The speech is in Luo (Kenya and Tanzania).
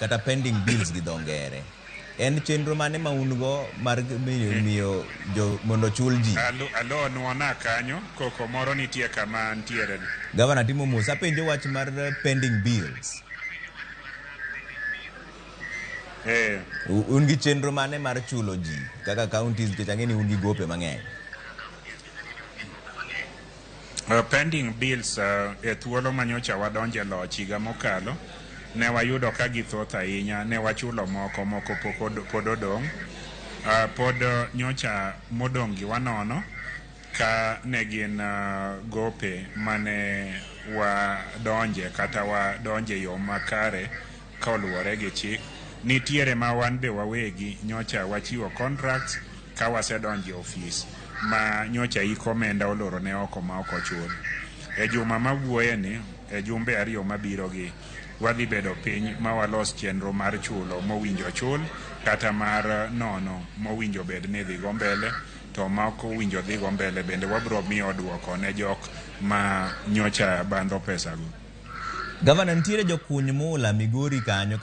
kata pending bills gi dho ngere. En chenro mane ma un go mar miyo, miyo jo, mondo chul ji? Alo, alo nuona kanyo, koko moro nitie kama ntiere ni. Gavana timo mos, apenjo wach mar pending bills. Eh. Un gi chenro mane mar chulo ji kaka counties nikech ang'e ni un gi gope mang'eny? Pending bills e thuolo ma nyocha wadonje loch higa mokalo ne wayudo ka githoth ahinya, ne wachulo moko, moko pod odong'. Pod nyocha modong' gi wanono ka ne gin gope mane wadonje kata wadonje yo makare ka oluwore gi chik. Nitiere ma wan be wawegi nyocha wachiwo contracts ka wasedonjo e ofis ma nyocha ik omenda olorone oko ma ok ochul. E juma ma wuoyeni, e jumbe ariyo mabiro gi, wadhi bedo piny ma walos chenro mar chulo mowinjo chul kata mar nono mowinjo bed ni dhigo mbele to ma ok owinjo dhigo mbele bende wabro miyo duoko ne jok ma nyocha bandho pesago. Gavana, nitiere jokuny mula Migori kanyo.